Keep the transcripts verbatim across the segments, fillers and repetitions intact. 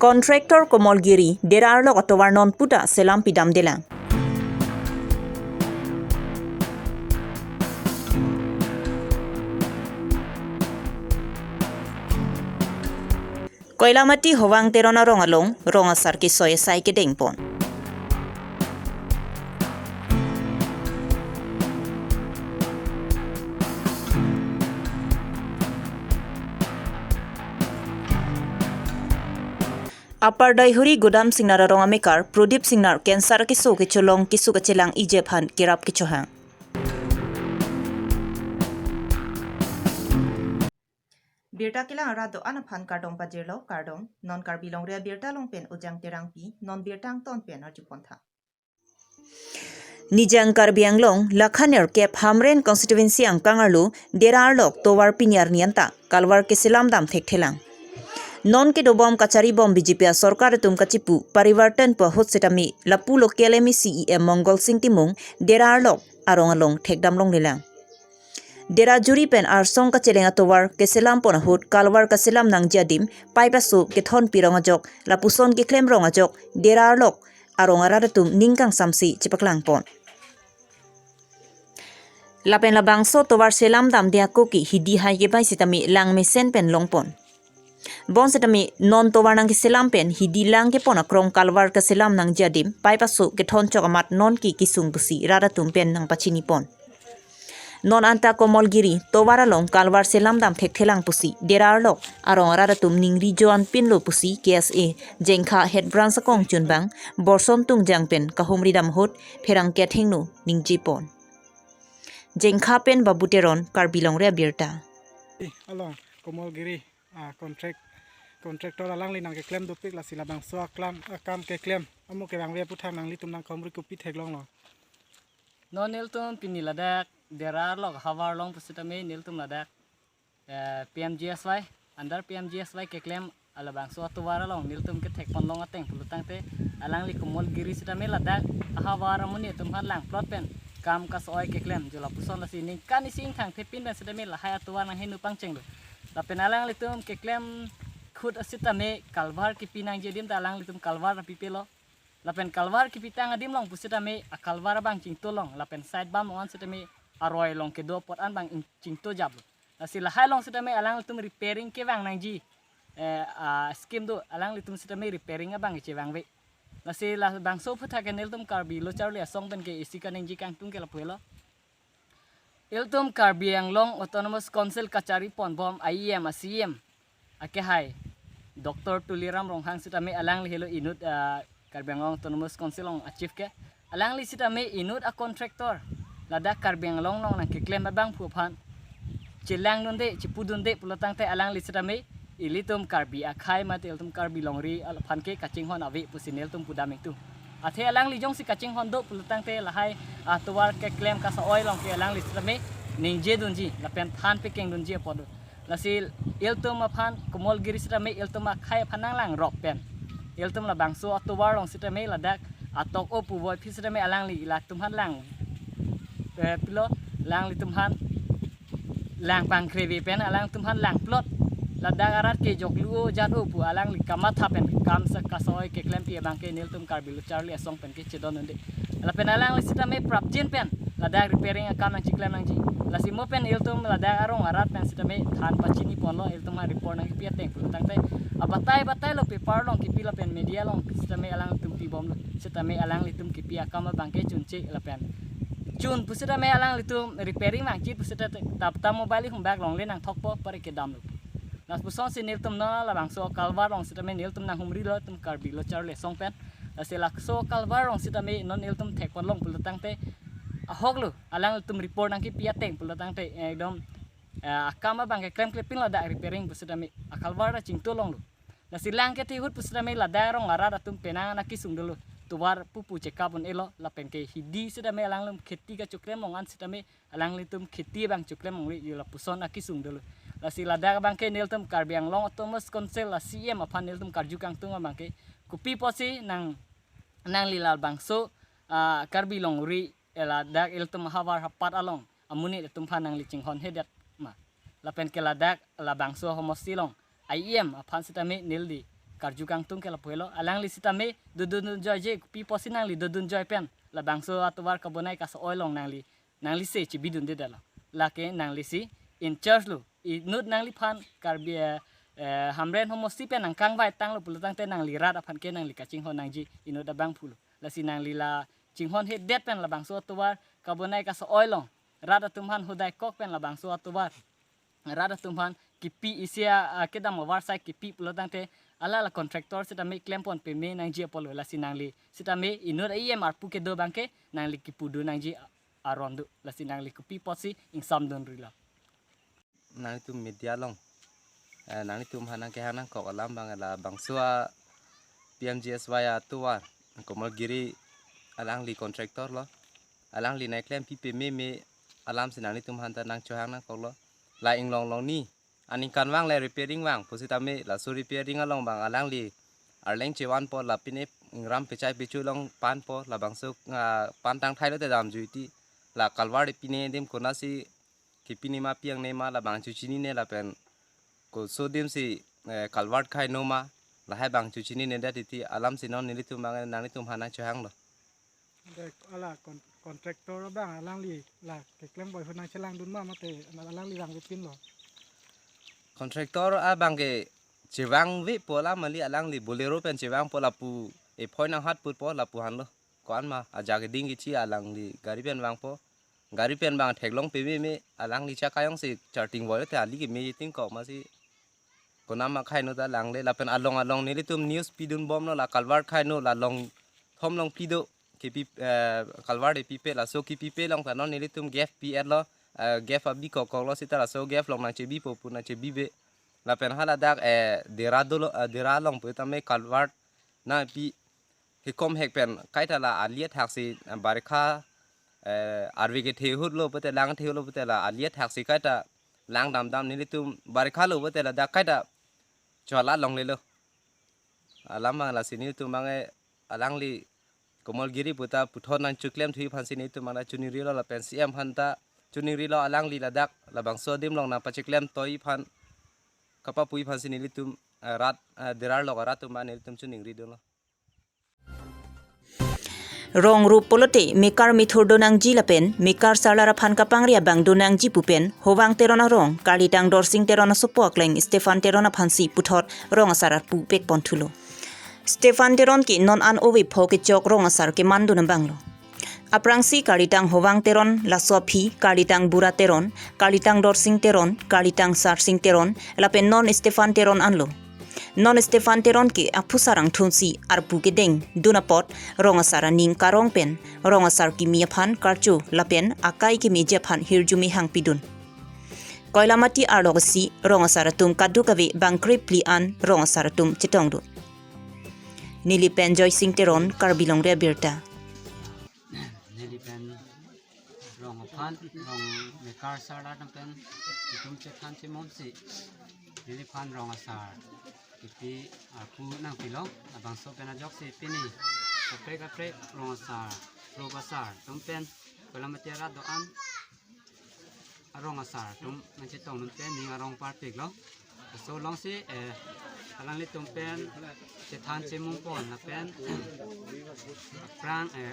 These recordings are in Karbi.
Contractor Komol Giri, Dera arlok atovar non puta selam pidamdelang. Koilamati Howang Teron arong along, rong asar kesoi asai kedengpon. Upper Daihuri Godam Singnar arong amekar Prodip Singnar cancer keso kecholong keso kachelang ije aphan kerap kechohang. Birta kelang arat do-an aphan kardom pajirlo, kardom. Non Karbi Longri Abirta along pen Ujang Terangpi, non birta angton pen arjupon tha. Nijang Karbi Anglong, lakhan nerkep Hamren constituency angkang arlo, Dera arlok tovar pini arni anta kalvar keselam dam thekthelang. Non kedobom kacharibom B J P asorkar atum kachipu parivartan pu ahut setame lapu local M A C E M Mongol Sing Timung Dera arlok arong along thekdam longlelang. Dera juri pen arsong kacheleng atovar keselam pon ahut kalvar keselam nangji adim pipe aso kethon pirong ajok lapuson keklem rong ajok Dera arlok arong arat atum ning kangsamsi chepaklang pon. Lapen labangso tovar selam damde ako ke hidi hai kebai setame lang mesen pen longpon. Bonsitame non tovar nangkeselam pen hidi lang kepon akrong kalvar keselam nangji adim pipe aso kethon chok amat non ke kesung pusi rat atum pen nangpachinipon. Non anta Komol Giri tovar along kalvar selam dam thekthelang pusi Dera arlok arong arat atum ningri joan pinlo pusi K S A Jengkha Head Branch akong chunbang Borson Tungjang pen kahumri dam ahut pherangke athengno ningjepon. Jengkha pen Babu Teron, Karbi Longri Abirta. Along Komol Giri, ah, contract, contractor alangli nangkeklem dopik lasi labangso aklam, akam keklem amo kevangve aputhak nanglitum nangkahumri kopi theklonglo? Non nelitum pini ladak Dera arlok havar along pusitame nelitum ladak, eh, P M G S Y, under P M G S Y keklem alabangso atovar along nelitum kethekpon long ateng pulotangte alangli Komol Giri sitame ladak ahavar amonit atum aphan langplot pen kam kaso-oi keklem jo lapuson lasi ningkan isi ingthangthepin pen sitame lahai atovar nangheno pangchenglo. Lapen alanglitum keklem khut asitame kalvar kepi nangji adim ta alanglitum kalvar pipelo. Lapen kalvar kepitang adim along pusitame akalvar abang chingtolong lapen side bam an sitame aroi along kedo apot an abang in-, chingtojaplo. Lasi lahai along sitame alanglitum repairing kevang nangji, eh, ah, scheme do, alanglitum sitame repairing abang kechevangve. Lasi labangso aputhak ke nelitum Karbi Lo Charli Asong pen ke isi kaningje kangtung ke lapu helo. Ilitum Karbi Anglong Autonomous Council kachari ponbom a E M a C E M akehai Doctor Tuliram Ronghang sitame alangli helo inut, ah, Karbi Anglong Autonomous Council along a chief ke. Alangli sitame inut a contractor ladak Karbi Anglong along nangkeklem abangphu aphan chelangdunde, chepudunde pulotangte alangli sitame ilitum Karbi akhei mate ilitum Karbi Longri aphan ke kachinghon ave pusi nelitum pudam ingtung. Athe alangli jongsi kachinghon do pulotangte lahai atovar keklem kaso-oi along ke alangli sitame ningjedunji lapen than pekengdunji apot do. Lasi ilitum aphan Komol Giri sitame ilitum akhei aphan nanglangrok pen ilitum labangso atovar along sitame ladak atok-o puvoiphit sitame alangli latum aphan lang, eh, pilo, alanglitum aphan langpangkreve pen alangtum aphan langplot. Ladak arat ke joklu-o jat-o pu alangli kamatha pen kam sa kaso-oi keklempi abang ke nelitum Karbi Lo Charli Asong pen kechedondunde. Lapen alangli sitame prapjin pen ladak repairing akam nangchiklem nangji. Lasi mo pen ilitum ladak arong arat pen sitame than pachiniponlo, ilitum aphan report nangkepi ateng pulotangte abatai batailo paper along kepi lapen media along sitame alangtum pibomlo. Sitame alanglitum kepi akam abang ke chunche lapen chun pusitame alanglitum repairing vangji pusita tap ta mobile hungbak longle nangthokpo pare kedamlo. Lapusonsi nelitum non labangso kalvar along sitame nelitum nanghumrilo ilitum Karbi Lo Charli Asong pen. Lasi laso kalvar along sitame non ilitum thekpon long pulotangte ahoklo, alanglitum report nangkepi ateng pulotangte ekdom, eh, akam abang ke klemklepin ladak repairing pusitame akalvar ta chingtolonglo. Lasi lang kethe ahut pusitame ladak arong arat atum penang an akesung dolo. Tovar pupu chekap un-elo lapen ke hidi sitame alanglitum kheti kachoklem long an sitame alanglitum kheti abang choklem longle jo lapuson akesung dolo. Lasi ladak abang ke nelitum Karbi Anglong Autonomous Council a C E M aphan nelitum karju kangtung abang ke kopi pusi nang, nangli labangso, ah, Karbi Longri, eh, ladak ilitum havar hapat along amonit atum aphan nangli chinghonhedet ma? Lapen ke ladak labangso homosti along a E M aphan sitame neli karju kangtung ke lapu helo. Alangli sitame dodun dunjoije, kopi apotsi nangli dodunjoi pen labangso atovar kabonai kaso-oi along nangli, nangli se chibidundedetlo. Lake nanglisi in charge lo. Inut nangliphan Karbi, eh, eh, Hamren homosti pen nangkangvai tanglo pulo tangte nangli rat aphan ke nangli kachinghon nangji inut abangphu lo. Lasi nangli la chinghonhedet pen labangso atovar kabonai kaso-oi along rat atum aphan hodai kok pen labangso atovar rat atum aphan kipi isi a, a, kedam avarsai kipi pulo tangte hala la contractor sitame klempon peme nangji apotlo. Lasi nangli sitame inut E M arpu kedo abangke nangli kipudun nangji aron do. Lasi nangli kopi apotsi ingsamdunrilo. Nanglitum media along, eh, nanglitum aphan nangkehang nangkok alam abang labangso a P M G S Y atovar Komalgiri alangli contractor lo. Alangli nangklempi pememe alamsi nanglitum aphan ta nangchohang nangkoklo. La inglong longni aningkanvang le repairing vang pusitame laso repairing along abang alangli arleng chevanpo, la pine ingram pechai pechu along panpo, labangso, ah, pantang thailo te damjuiti, la culvert pine adim konatsi kipine ma piyangne ma labang chechinine lapen koso adimsi, eh, culvert khaino ma lahai abang chechinine det iti alamsi non nelitum abang nanglitum aphan nangchohanglo. Dek ala kon-, contractor abang alangli la keklem boi ahut nangchelangdun ma mate alangli vangvepinlo. Contractor abang ke chevangvepo alam kali, alangli Bolero pen chevangpo, lapu ephoi nanghat putpo lapu hanlo. Ko-an ma ajak keding kechi alangli gari pen vangpo. Gari pen abang theklong pememe, alangli chakha jongsi charting voi te ali kemeji tingkok masi konam ma khaino ta langle. Lapen along along nelitum news pidunbomlo, la culvert khaino la long thom long pido, kipi, eh, culvert pipe, laso kipipe along ta non nelitum gap pi-etlo, eh, gap abi kokkoklo sita laso gap along nangchebipo pu nangchebibe. Lapen haladak, eh, Dera dolo, eh, Dera along pu tame culvert nangpi hikom hek pen kaita la ali athaksi, eh, barikha, eh, arve kethe ahutlo pute lang the ahutlo pute la ali athaksi kaita lang damdam nelitum barikha lo pute ladak kaita chola longlelo. Alam abang lasi nelitum abang, eh, alangli Komalgiri puta puthot nangcheklemthuji aphansi nelitum abang chiningrilo lapen C M aphan ta chiningrilo, alangli ladak labangso adim along nangpacheklemtoi aphan kapapui aphansi nelitum, eh, rat, eh, Dera along arat atum abang nelitum chiningridunlo. Rong rup pulote mekar methur do nangji lapen mekar sarlar aphan kapangri abang do nangji pu pen Hovang Teron arong Karlitang Dorsing Teron asopo akleng Stephan Teron aphansi puthot rong asar arpu pekponthulo. Stephan Teron ke non an ove pho kechok rong asar kemandun abanglo. Aphrangsi Karlitang Hovang Teron, laso aphi Karlitang Bura Teron, Karlitang Dorsing Teron, Karlitang Sarsing Teron lapen non Stephan Teron anlo. Non Stephan Teron ke aphu sarang thunsi arpu kedengdun apot rong asar aning karong pen rong asar kimi aphan karcho lapen akai kemeji aphan hirjume hangpidun. Koilamati arlo kesi rong asar atum kadokave bang krephli an rong asar atum chetongdun. Neli pen Joysing Teron, Karbi Longri Abirta. Neli pen rong aphan, rong mekar sarlar atum pen itum chethan chemumsi neliphan rong asar kipi arpu nangpilo. Labangso pen ajoksi pini kaprek kaprek rong asar, rup asar atum pen Koilamati arat do-an arong asar atum nangchetongdun pen ning arong parpiklo. Laso alongsi, eh, alanglitum pen chethan chemungpon lapen aphrang, eh,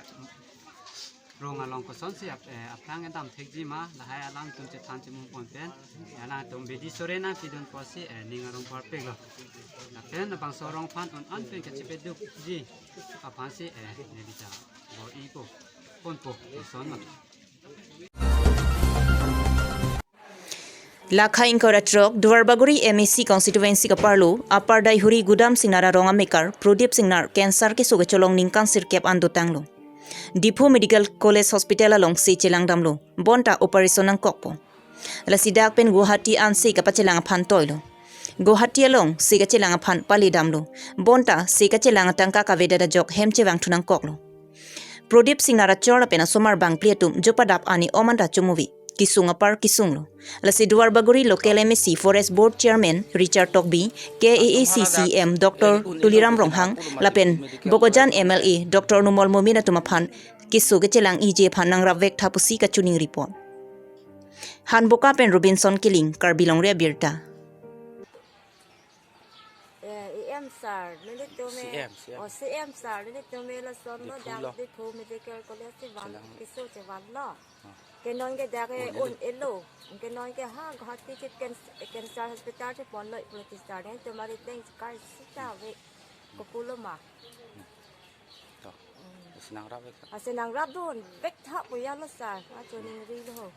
rong along kosonsi ap-, eh, aphrang kedam thekji ma lahai alanglitum chethan chemungpon pen, eh, alangtum bedi sore nangpidun apotsi, eh, ning arong parpiklo. Lapen labangso arong aphan un an pen kachepedukji aphansi, eh, neli ta bor-ipo, ponpo, kosonlo. Lakha ingkoi ra throk, Duarbagori M A C constituency kaparlo, Upper Daihuri Gudam Singnar arong amekar Prodip Singnar cancer keso kecholong ningkan sirkep an dotanglo. Diphu Medical College Hospital along se chelangdamlo, bonta operation nangkokpo. Lasi dak pen Guwahati an se kapachelang aphan toilo. Guwahati along se kachelang aphan paledamlo, bonta se kachelang atangka kavedet ajok hem chevangthu nangkoklo. Prodip Singnar achor lapen asomar bangphli atum jopadap ani om anta chomove. Kesung apar kesunglo. Lasi Duarbagori local M A C Forest Board Chairman Richard Tokbi, K A A C C M Doctor Tuliram Ronghang, lapen Bokajan M L A Doctor Numal Momin atum aphan keso kechelang-iji aphan nangrapvek tha pusi kachiningri pon. Hanboka pen Robinson Killing, Karbi Longri Abirta. Sir, nelitum me, C M, C M. Oh, C M sir, nelitum me lason lo, Diphu dak lo. Diphu Medical College si van, Chelang. Keso chevan lo. Ah. Ke non ke dak ke Oh, un neli- elo. Ke non ke ha Guwahati ke can-, cancer hospital si ponlo ipuloti sir. Nelitum mari thanks kar sita ve. Kopulo ma. To. Hmm. Asenang rap vek. Asenang rap dun. Vek tha puya lo sir. Achoning ri lo ho.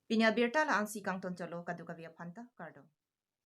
Pini abirta la-ansi kangton cholo, kadokave aphanta kardom.